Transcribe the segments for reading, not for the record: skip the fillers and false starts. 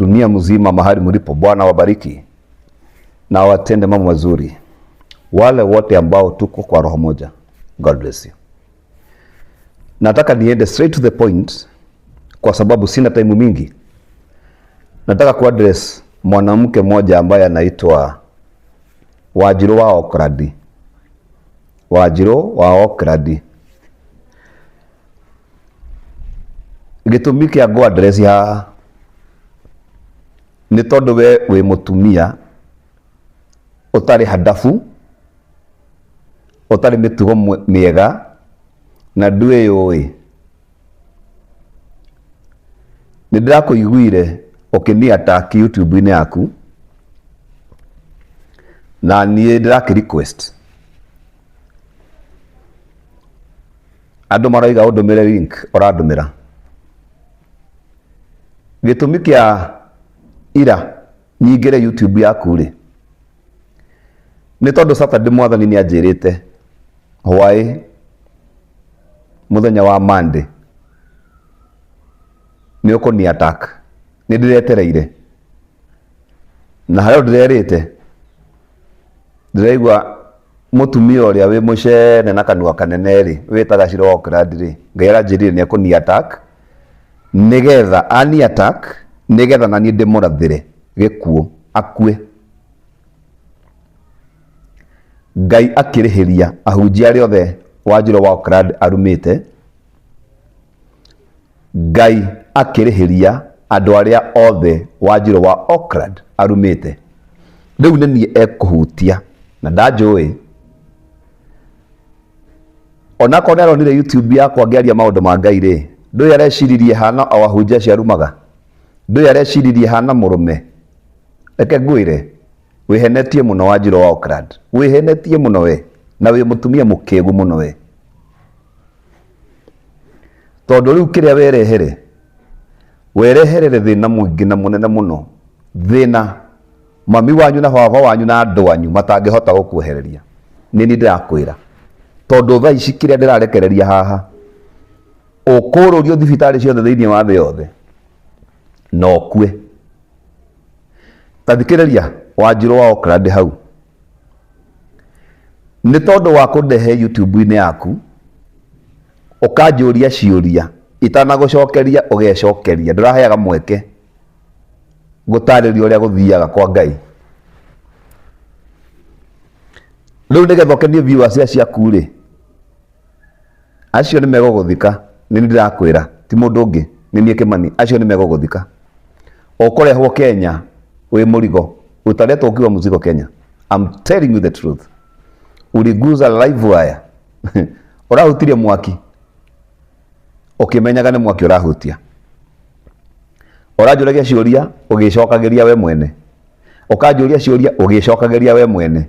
Dunia mzima mahali mlipo, Bwana wabariki na awatende mambo mazuri wale wote ambao tuko kwa roho moja. God bless you. Nataka niende straight to the point kwa sababu sina time mingi. Nataka kuaddress mwanamke mmoja ambaye anaitwa Wanjiru wa Okradi. Wanjiru wa Okradi. Gĩtũmi kĩa ngũ address haha nĩ tondũ we wĩ mũtumia ũtarĩ hadabu, ũtarĩ mĩtugo mĩega na ndwĩyũĩ. Nĩ ndĩrakũiguire ũkĩni attack YouTube-inĩ yaku na niĩ ndĩrakĩ request andũ maroiga ũndũmĩre link ũrandũmĩra. Gĩtũmi kĩa ira nyingĩre YouTube yaku rĩ, nĩ tondũ Saturday mwathani nĩ anjĩrĩte hwaĩ mũthenya wa Monday nĩ ũkũni attack. Nĩ ndĩretereire na harĩa ndĩrerĩte ndĩraigua mũtumia ũrĩa wĩ mũcene na kanua kanene rĩ wĩtaga Shiro Oakland rĩ, Ngai aranjĩrire nĩ ekũni attack nĩgetha ani attack nĩgetha na niĩ ndĩmũrathĩre gĩkuũ akue. Ngai akĩrĩhĩria ahunjia arĩa othe Wanjiru wa Oakland arumĩte. Ngai akĩrĩhĩria andũ arĩa othe Wanjiru wa Oakland arumĩte. Rĩu nĩ niĩ ekũhutia na ndanjũĩ. Onakorwo nĩ aronire YouTube yakwa ngĩaria maũndũ ma Ngai rĩ, ndũĩ areciririe hana o ahunjia acio arumaga? Ndũĩ areciririe hana mũrũme? Reke ngwĩre, wĩhenetie mũno Wanjiru wa Oakland. Wĩhenetie mũno we, na wĩ mũtumia mũkĩgu mũno we. Tondũ rĩu kĩrĩa werehere, wereherere thĩna mũingĩ na mũnene mũno. Thĩna mami wanyu na baba wanyu na andũ anyu matangĩhota gũkwehereria. Nĩ niĩ ndĩrakwĩra. Tondũ thaa ici kĩrĩa ndĩrarekereria haha, ũkũrũrio thibitarĩ ciothe thĩinĩ wa thĩ yothe na ũkue. Ta thikĩrĩria Wanjiru wa Oakland hau. Nĩ tondũ wa kũndehe YouTube-inĩ yaku, ũkanjũria ciũria itanagũcokeria ũgecokeria, ndũraheaga mweke gũtarĩria ũrĩa gũthiaga kwa Ngai. Rĩu nĩgetha ũkenie viewers ciaku rĩ, acio nĩ megũgũthika, nĩ niĩ ndĩrakwĩra, ti mũndũ ũngĩ, nĩ niĩ Kĩmani, acio nĩ megũgũthika. Ũkũrehwo Kenya wĩ mũrigo, utaletwa ukiwa mzigo Kenya. I'm telling you the truth. Uliguza live wire. Ũrahutirie mwaki ũkĩmenyaga nĩ mwaki ũrahutia. Ũranjũragia ciũria ũgĩcokagĩria we mwene, ũkanjũria ciũria ũgĩcokagĩria we mwene.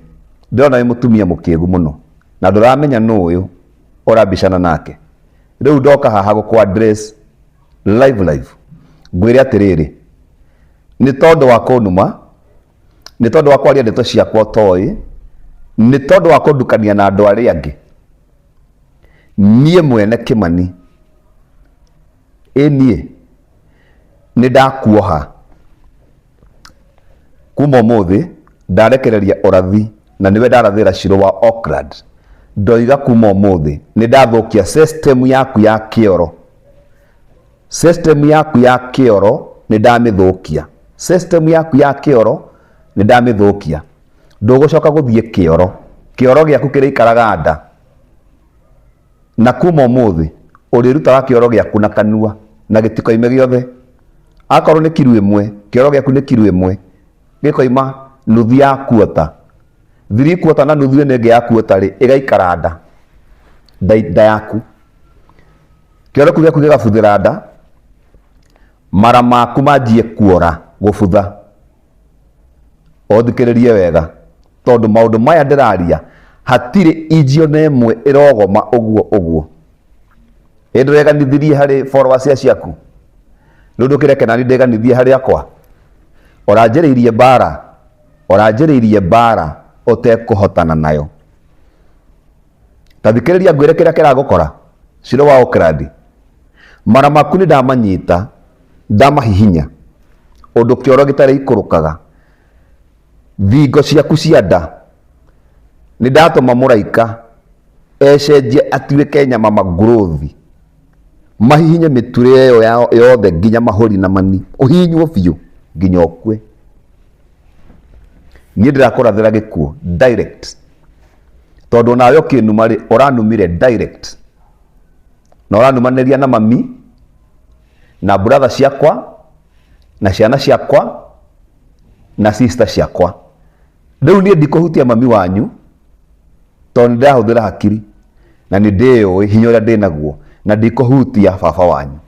Ndĩrona wĩ mũtumia mũkĩgu mũno na ndũramenya nũ ũyũ ũrabicana nake. Rĩu ndoka haha gũkũ address live live ngwĩre atĩrĩrĩ, nĩ tondũ wa kũnuma, nĩ tondũ wa kwaria ndeto ciakwa ũtoĩ, nĩ tondũ wa kũndukania na andũ arĩa angĩ, niĩ mwene Kĩmani, ĩ niĩ nĩ ndakuoha kuma ũmũthĩ ndarekereria ũrathi na nĩwe ndarathĩra Shiro wa Oakland. Ndoiga kuma ũmũthĩ nĩ ndathũkia system yaku ya kĩoro. System yaku ya kĩoro nĩ ndamĩthũkia. System yaku ya kĩoro nĩ ndamĩthũkia. Ndũgũcoka gũthiĩ kĩoro. Kĩoro gĩaku kĩrĩikaraga nda. Na kuma ũmũthĩ ũrĩrutaga kĩoro gĩaku na kanua na gĩtikoime gĩothe. Akorwo nĩ kiro ĩmwe, kĩoro gĩaku nĩ kiro ĩmwe, gĩkoima nuthu ya kuota. Three quarter na nuthu ĩno ĩngĩ ya kuota rĩ, ĩgaikara nda. Nda yaku. Kĩoro kĩu gĩaku gĩgabuthĩra nda, mara maku manjie kuora gũbutha. Ũthikĩrĩrie wega, tondũ maũndũ maya ndĩraria hatirĩ inji ona ĩmwe ĩrogoma ũguo ũguo. Ĩ ndũreganithirie harĩ followers ciaku, rĩu ndũkĩreke nani ndĩganithie harĩ akwa. Ũranjĩrĩirie mbara, ũranjĩrĩirie mbara ũtekũhotana nayo. Ta thikĩrĩria ngwĩre kĩrĩa kĩragũkora Shiro wa Oakland. Mara maku nĩ ndamanyita, ndamahihinya. Ũndũ kĩoro gĩtarĩ ikũrũkaga. Thingo ciaku cia nda. Nĩ ndatũma mũraika ecenjie atuĩke nyama mangurothi. Mahihinye mĩturĩ ĩyo yothe nginya mahũri na mani. Ũhihinywo biũ nginya ũkue. Niĩ ndĩrakũrathĩra gĩkuũ direct. Tondũ nawe ũkĩnuma rĩ, ũranumire direct. Na ũranumanĩria na mami, na brother ciakwa, na ciana ciakwa, na sister ciakwa. Rĩu niĩ ndikũhutia mami wanyu, tondũ nĩ ndĩrahũthĩra hakiri, na nĩ ndĩyũĩ hinya ũrĩa ndĩnaguo, na ndikũhutia baba wanyu,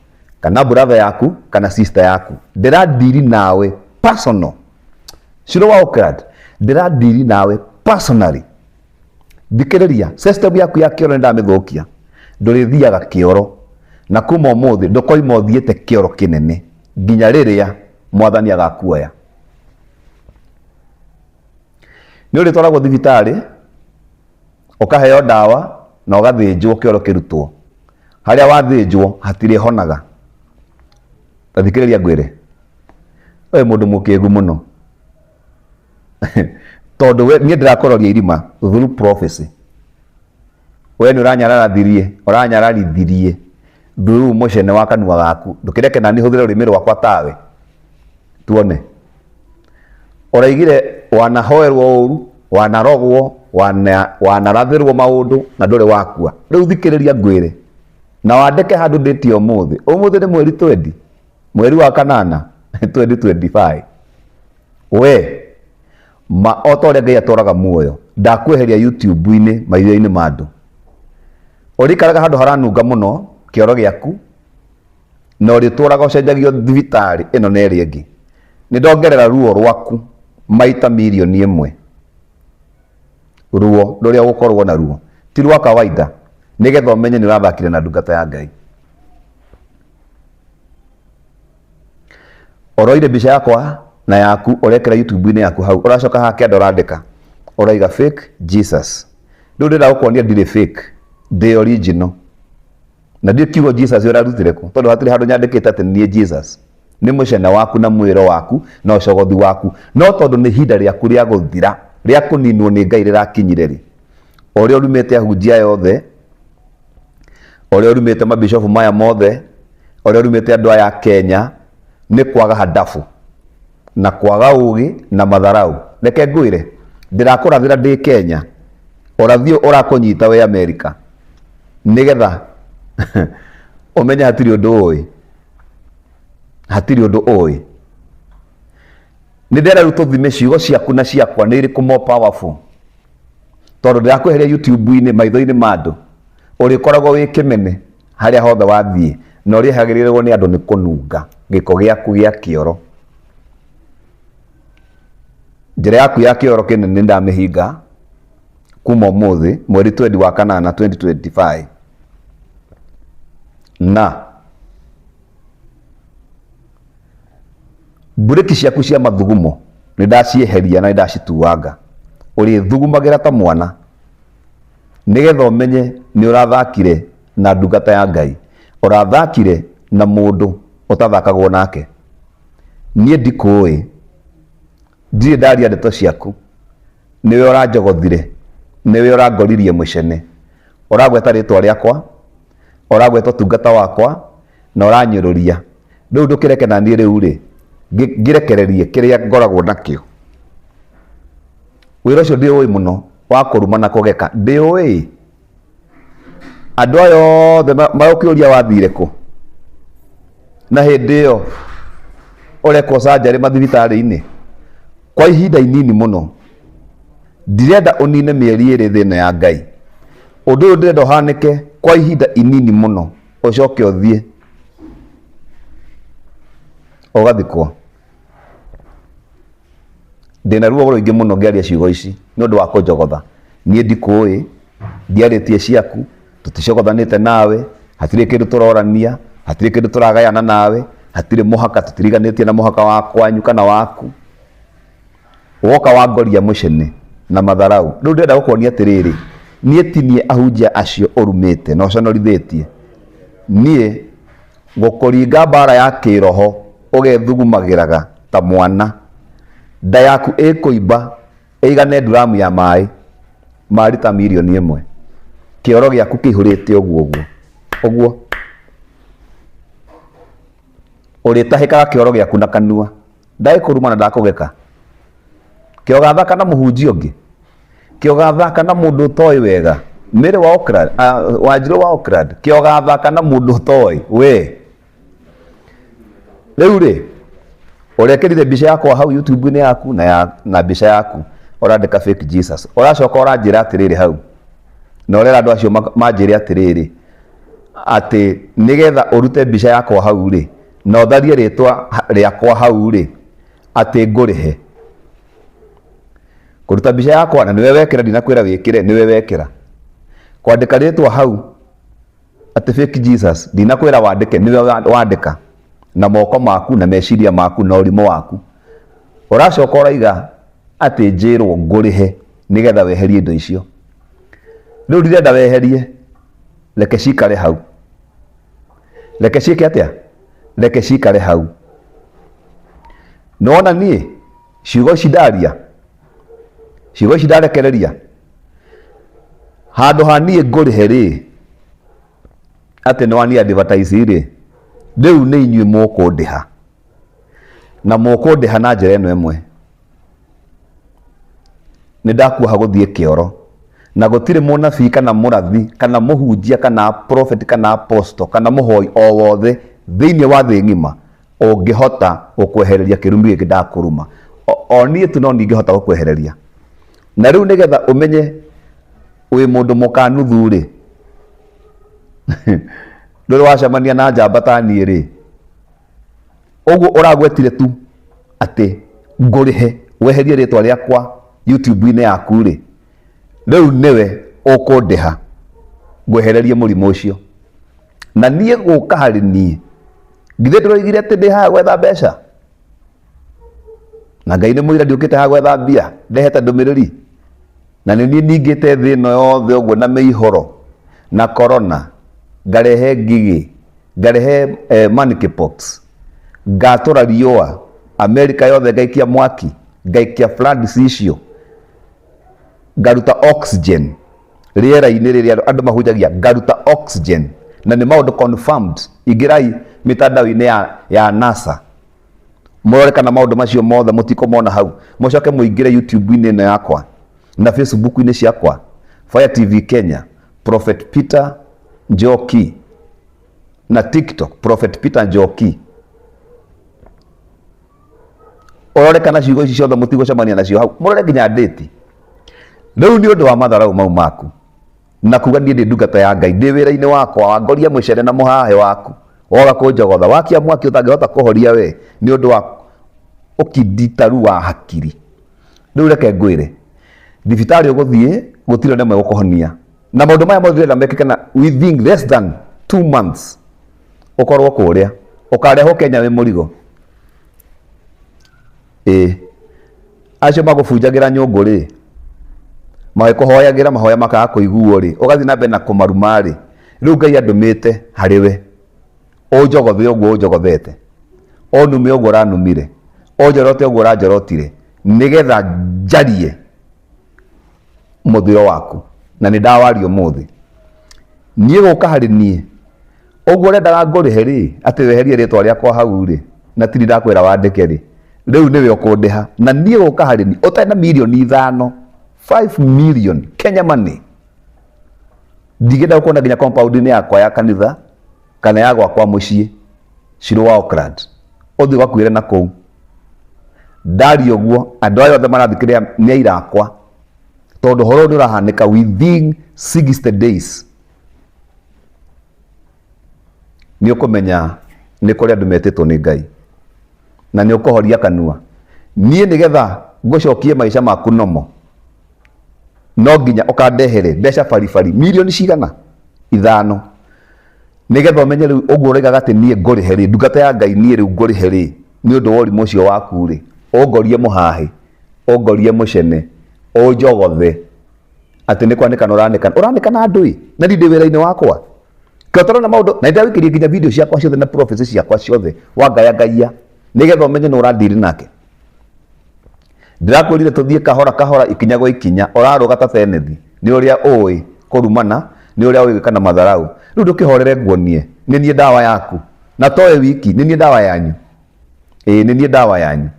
kana brother yaku, kana sister yaku. Ndĩradiri nawe personal. Shiro wa Oakland, ndĩradiri nawe personally. Thikĩrĩria, system yaku ya kĩoro nĩ ndamĩthũkia. Ndũrĩthiaga kĩoro. Na kuma ũmũthĩ ndũkoima ũthiĩte kĩoro kĩnene nginya rĩrĩa mwathani agakuoya. Nĩ ũrĩtwaragwo thibitarĩ, ũkaheo ndawa na ũgathĩnjwo kĩoro kĩrutwo. Harĩa wathĩnjwo hatirĩhonaga. Ta thikĩrĩria ngwĩre, wĩ mũndũ mũkĩgu mũno. Tondũ we niĩ ndĩrakũroria irima through prophecy. We nĩ ũranyararathirie, ũranyararithirie through mũcene wa kanua gaku. Ndũkĩreke nani hũthĩre rũrĩmĩ rwakwa tawe. Tuone. Ũraigire wanahoerwo ũru, wanarogwo, wanarathĩrwo maũndũ na ndũrĩ wakua. Rĩu thikĩrĩria ngwĩre. Na wandĩke handũ ndĩtie ũmũthĩ. Ũmũthĩ nĩ mweri twendi, mweri wa kanana 2025. We ma o ta ũrĩa Ngai atũraga muoyo, ndakweheria YouTube-inĩ maitho-inĩ ma andũ. Ũrĩikaraga handũ haranunga mũno kĩoro gĩaku, na ũrĩtũraga ũcenjagio thibitarĩ ĩno na ĩrĩa ĩngĩ. Nĩ ndongerera ruo rwaku maita mirioni ĩmwe. Ruo rũrĩa ũgũkorwo naruo ti rwa kawaida, nĩgetha ũmenye nĩ ũrathakire na ndungata ya Ngai. Ũroire mbica yakwa na yaku ũrekĩra YouTube-inĩ yaku hau, ũracoka haha kĩanda ũrandĩka ũraiga fake Jesus. Rĩu ndĩrenda gũkuonia ndirĩ fake, ndĩ original. Na ndiũ kiugo Jesus ũrarutire kũ, tondũ hatirĩ handũ nyandĩkĩte atĩ niĩ Jesus. Nĩ mũcene waku na mwĩro waku na ũcogothi waku. No tondũ nĩ ihinda rĩaku rĩa gũthira, rĩa kũninwo nĩ Ngai rĩrakinyire rĩ, ũrĩa ũrumĩte ahunjia aya othe, ũrĩa ũrumĩte mabishofu maya mothe, ũrĩa ũrumĩte andũ aya a Kenya, nĩ kwaga handabu na kwaga ũgĩ na matharau. Reke ngwĩre, ndĩrakũrathĩra ndĩ Kenya, ũrathi ũyũ ũrakũnyita wĩ Amerika, nĩgetha ũmenye hatirĩ ũndũ ũĩ, hatirĩ ũndũ ũĩ. Nĩ ndĩrenda rĩu tũthime ciugo ciaku na ciakwa nĩ irĩkũ more powerful, tondũ ndĩrakweheria YouTube-inĩ maitho-inĩ ma andũ, ũrĩkoragwo wĩ kĩmene harĩa hothe wathiĩ, na ũrĩehagĩrĩrwo nĩ andũ nĩ kũnunga gĩko gĩaku gĩa kĩoro. Njĩra yaku ya kĩoro kĩnene nĩ ndamĩhinga kuma ũmũthĩ mweri twendi wa kanana 2025 na mburĩki ciaku cia mathugumo nĩ ndacieheria na nĩ ndacituanga. Ũrĩthugumagĩra ta mwana nĩgetha ũmenye nĩ ũrathakire na ndungata ya Ngai, ũrathakire na mũndũ ũtathakagwo nake. Niĩ ndikũĩ, ndirĩ ndaria ndeto ciaku, nĩwe ũranjogothire, nĩwe ũrangoririe mũcene, ũragweta rĩtwa rĩakwa, ũragweta ũtungata wakwa, na ũranyũrũria. Rĩu ndũkĩreke na niĩ rĩu rĩ, ngĩrekererie kĩrĩa ngoragwo nakĩo. Wĩra ũcio ndĩũĩ mũno wa kũruma na kũgeka, ndĩũĩ. Andũ aya othe magũkĩũria wathire kũ? Na hĩndĩ ĩyo ũrekwo surgery mathibitarĩ-inĩ kwa ihinda inini mũno. Ndirenda ũnine mĩeri ĩrĩ thĩ ĩno ya Ngai. Ũndũ ũyũ ndĩrenda ũhanĩke kwa ihinda inini mũno ũcoke ũthiĩ ũgathikwo. Ndĩna ruo rũingĩ mũno ngĩaria ciugo ici nĩ ũndũ wa kũnjogotha. Niĩ ndikũĩ, ndiarĩtie ciaku, tũticogothanĩte nawe, hatirĩ kĩndũ tũrorania, hatirĩ kĩndũ tũragayana nawe, hatirĩ mũhaka, tũtiriganĩtie na mũhaka wa kwanyu kana waku. Woka wangoria mũcene na matharau. Rĩu ndĩrenda gũkuonia atĩrĩrĩ, niĩ ti niĩ ahunjia acio ũrumĩte na ũconorithĩtie. Niĩ ngũkũringa mbara ya kĩroho ũgethugumagĩraga ta Ta mwana. Nda yaku ĩkũimba ĩigane nduramu ya maĩ ma rita 1,000,000. Kĩoro gĩaku kĩihũrĩte ũguo ũguo ũguo. Ũrĩtahĩkaga kĩoro gĩaku na kanua. Ndagĩkũruma na ndakũgeka. Kĩogathaka na mũhunjia ũngĩ. Kĩogathaka na mũndũ ũtoĩ wega. Mary wa Oakland, uh, Wanjirũ wa Oakland, kĩogathaka na mũndũ ũtoĩ we. Rĩu rĩ, ũrekĩrire mbica yakwa hau YouTube-inĩ yaku na, ya, na mbica yaku ũrandĩka fake Jesus. Ũracoka ũranjĩra atĩrĩrĩ hau na ũrera andũ acio manjĩre atĩrĩrĩ atĩ nĩgetha ũrute mbica yakwa hau rĩ na ũtharie rĩtwa rĩakwa hau rĩ atĩ ngũrĩhe kũruta mbica yakwa na nĩwe wekĩra ndinakwĩra wĩkĩre nĩwe wekĩra kwandĩka rĩtwa hau atĩ fake Jesus ndinakwĩra wandĩke nĩwe wandĩka na moko maku na meciria maku na ũrimũ waku ũracoka ũraiga atĩ njĩrwo ngũrĩhe nĩgetha weherie indo icio rĩu ndirenda weherie reke cikare hau reke ciĩke atĩa reke cikare hau nĩwona niĩ ciugo ici ndaria ciugo ici ndarekereria handũ ha niĩ ngũrĩhe rĩ atĩ nĩ wani advertise rĩ rĩu nĩ inyuĩ mũkũndĩha na mũkũndĩha na njĩra ĩno ĩmwe nĩ ndakuoha gũthiĩ kĩoro na gũtirĩ mũnabii kana mũrathi kana mũhunjia kana prophet kana apostle kana mũhoi o wothe thĩinĩ wa thĩ ng'ima ũngĩhota gũkwehereria kĩrumi gĩkĩ ndakũruma o niĩ tu no ningĩhota gũkwehereria na rĩu nĩgetha ũmenye wĩ mũndũ mũkanuthu rĩ ndũrĩ wacemania na njamba ta niĩ rĩ ũguo ũragwetire tu atĩ ngũrĩhe weherie rĩtwa rĩakwa YouTube-inĩ yaku rĩ rĩu nĩwe ũkũndĩha ngwehererie mũrimũ ũcio na niĩ gũka harĩ niĩ githĩ ndũroigire atĩ ndĩ haha gwetha mbeca na Ngai nĩ mũira ndiũkĩte haha gwetha mbia ndehete ndũmĩrĩri na nĩ niĩ ningĩte thĩ ĩno yothe ũguo na mĩihũro na corona ngarehe ngigĩ ngarehe eh, monkeypox ngatũra riũa Amerika yothe ngaikia mwaki ngaikia floods icio ngaruta oxygen rĩera-inĩ rĩrĩa andũ mahunjagia ngaruta oxygen na nĩ maũndũ confirmed ingĩrai mĩtandao-inĩ ya, ya NASA mũrore kana maũndũ macio mothe mũtikũmona hau mũcoke mũingĩre YouTube-inĩ ĩno yakwa na Facebook-inĩ ciakwa Fire TV Kenya Prophet Peter Njoki na TikTok Prophet Peter Njoki ũrore kana ciugo ici ciothe mũtigũcemania nacio hau mũrore nginya ndĩti rĩu nĩ ũndũ wa matharau mau maku na kuga niĩ ndĩ ndungata ya Ngai ndĩ wĩra-inĩ wakwa wangoria mũcere na mũhahĩ waku woga kũnjogotha wakia mwaki ũtangĩhota kũhoria we nĩ ũndũ wa ũkinditaru wa hakiri rĩu reke ngwĩre thibitarĩ ũgũthiĩ gũtirĩ ona ĩmwe gũkũhonia na maũndũ maya mothe ndĩrenda mekĩke na within less than 2 months ũkorwo kũrĩa ũkarehwo Kenya wĩ mũrigo ĩĩ acio magũbunjagĩra nyũngũ rĩ magĩkũhoyagĩra mahoya makaga kũiguo rĩ ũgathiĩ na mbere na kũmaruma rĩ rĩu Ngai andũmĩte harĩ we ũnjogothe ũguo ũnjogothete ũnume ũguo ũranumire ũnjorote ũguo ũranjorotire nĩgetha njarie mũthiro waku na nĩ ndawaria ũmũthĩ niĩ gũka harĩ niĩ ũguo ũrendaga ngũrĩhe rĩ atĩ weherie rĩtwa rĩakwa hau rĩ na tiri ndakwĩra wandĩke rĩ rĩu nĩwe ũkũndĩha na niĩ gũka harĩ niĩ ũtarĩ na 5 mirioni 5 million Kenya money ndigĩenda gũkuona nginya compound-inĩ yakwa ya kanitha kana ya gwakwa mũciĩ Shiro wa Oakland ũthiĩ ũgakuĩre na kũu ndaria ũguo andũ aya othe marathikĩrĩria nĩ aira akwa tondũ ũhoro ũyũ nĩ ũrahanĩka within 60 days nĩ ũkũmenya nĩ kũrĩ andũ metĩtwo nĩ Ngai na nĩ ũkũhoria kanua niĩ nĩgetha ngũcokie maica maku nomo no nginya ũkandehere mbeca baribari milioni cigana 5 nĩgetha ũmenye rĩu ũguo ũroigaga atĩ niĩ ngũrĩhe rĩ ndungata ya Ngai niĩ rĩu ngũrĩhe rĩ nĩ ũndũ wa ũrimũ ũcio waku rĩ ũngorie mũhahĩ ũngorie mũcene ũnjogothe atĩ nĩ kwanĩkana ũranĩkana ũranĩkana andũ ĩ na niĩ ndĩ wĩra-inĩ wakwa kĩo tũrona maũndũ na nĩndawĩkĩrie nginya video ciakwa ciothe na prophecy ciakwa ciothe wangayangaia Nĩgetha ũmenye nũ ũradiri nake. Ndĩrakwĩrire tũthiĩ kahora kahora ikinya gwa ikinya, ũrarũga ta tenethi. Nĩ ũrĩa ũĩ kũrumana, nĩ ũrĩa ũĩ gwĩka na matharau. Rĩu ndũkĩhorere nguonie, nĩ niĩ ndawa yaku. Na towe wiki, nĩ niĩ ndawa yanyu. Ĩĩ nĩ niĩ ndawa yanyu.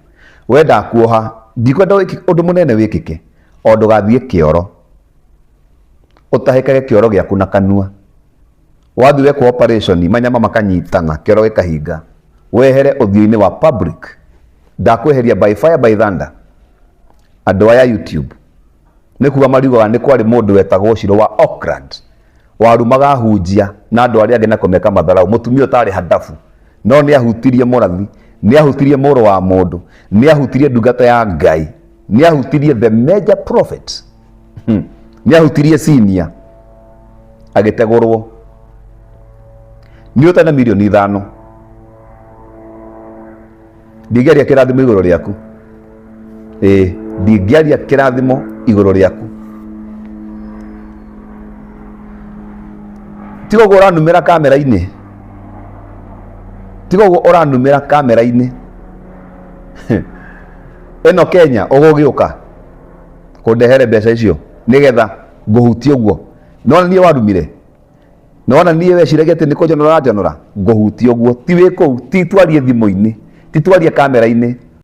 We ndakuoha, ndikwenda ũndũ mũnene wĩkĩke, o ndũgathiĩ kĩoro. Ũtahĩkage kĩoro gĩaku na kanua. Wathiĩ wekwo operation, manyama makanyitana, kĩoro gĩkahinga. Wehere ũthiũ-inĩ wa public. Ndakweheria by fire by thunder. Andũ aya YouTube nĩ kuga mariugaga nĩ kwarĩ mũndũ wetagwo Shiro wa Auckland warumaga ahunjia na andũ arĩa angĩ na kũmeka matharau, mũtumia ũtarĩ handabu, no nĩ ahutirie mũrathi, nĩ ahutirie mũrũ wa mũndũ, nĩ ahutirie ndungata ya Ngai, nĩ ahutirie the major prophet. Nĩ ahutirie senior agĩtegũrwo nĩ ũtarĩ na mirioni 5. Ndingĩaria kĩrathimo igũrũ rĩaku, ĩĩ, ndingĩaria kĩrathimo igũrũ rĩaku. Tiga ũguo ũranumĩra kamera-inĩ, tiga ũguo ũranumĩra kamera-inĩ ĩno. Kenya ũgũgĩũka kũndehere mbeca icio nĩgetha ngũhutie ũguo. No niĩ warumire, nona niĩ weciragia atĩ nĩ kũnjonora ũranjonora, ngũhutie ũguo. Ti wĩ kũu, ti twarie thimũ-inĩ, ti twarie kamera-inĩ.